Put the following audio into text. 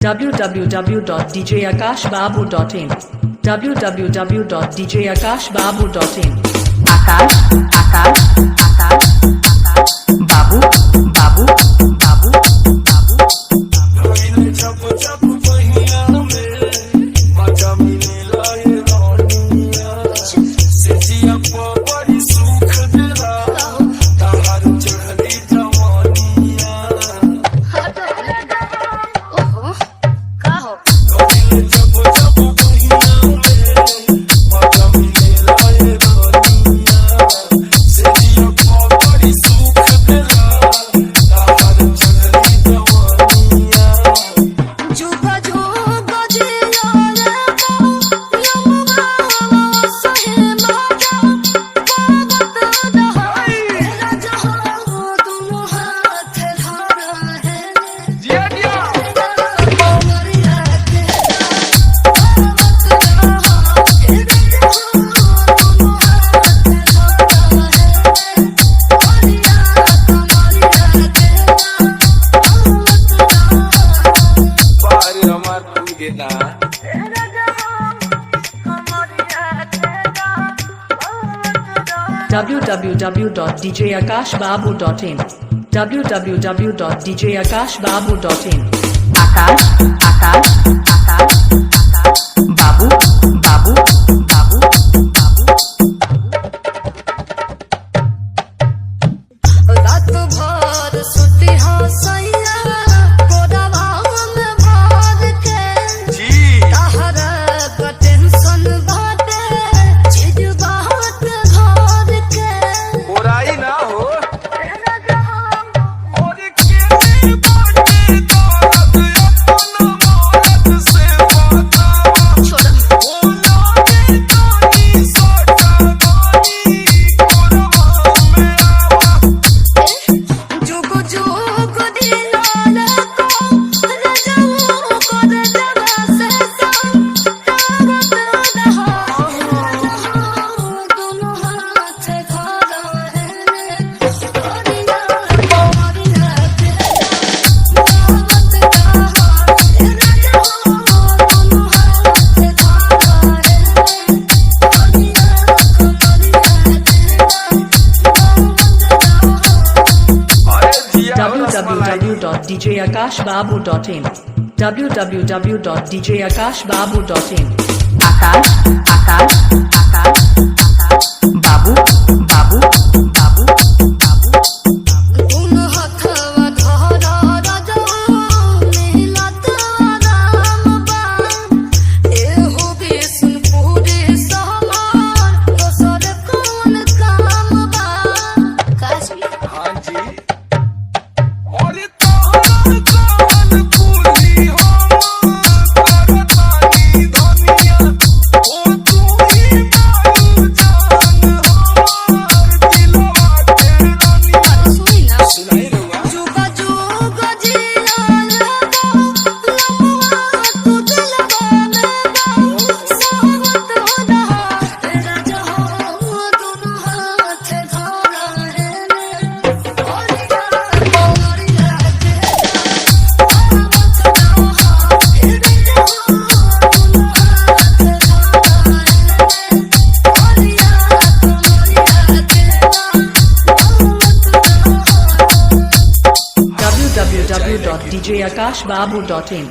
www.djakashbabu.in www.djakashbabu.in Akash Akash Akash Akash Babu Babu Babu Babu. चप चप पहिया में मजा मिलेला ये रानिया सिजिया बड़ी सुख देला ताहार चढ़ली जवानिया। ओहो, का हो? चप चप पहिया में मजा मिलेला ये रानिया सिजिया बड़ी सुख देला ताहार चढ़ली जवानिया। जुगा जुगा जिया रे यमुना सहे माता पावत रहा राजा हो तुम हाथ धारा है कमरिया के पावत रहा राजा हो तुम हाथ धारा है कमरिया कमरिया के पावत रहा। बारे हमार पूगे ना। www.djakashbabu.in www.djakashbabu.in Akash Akash Akash Akash Babu Babu Babu Babu. रात भर सुती हो सैया गोदवा में भर के जी। तहरा का टेंशन बाटे चीज बात घर के। बुराई ना हो और केने बाटे दौलत अपना मौलत से बतावा। छोड़ा। ओ लागे तानी सोटा दानी कोरवा में आवा। जुग जुग दिलाल को रजाऊ को रजवा से तावत रहा दोनों हाथ धरा है कमरिया कमरिया के तावत रहा रजाऊ दोनों हाथ धरा है कमरिया कमरिया के तावत रहा। अरे जिया हो rasmalai. www.djakashbabu.in www.djakashbabu.in Akash Akash Akash Akash Babu Babu Babu Babu. तुम हथवा धरा राजा मिलत राम बा एहो बिसुनपुरी सहमार दोसर कौन काम बा काशी। हाँ जी और तोहर चावल पूरी हम करतानी धनिया ओ तू ही बारू जान हमार दिलवा के रानिया। सुनी ना। सुनाई रहुआ। जुगा जुगा जिया लगो लमुआ तू दिलवा में बा सोहबत हो रहा राजा हो दोनों हाथ धरा है कमरिया कमरिया के सोहबत रहा राजा हो दोनों हाथ धरा है कमरिया कमरिया के सोहबत रहा। www.djakashbabu.in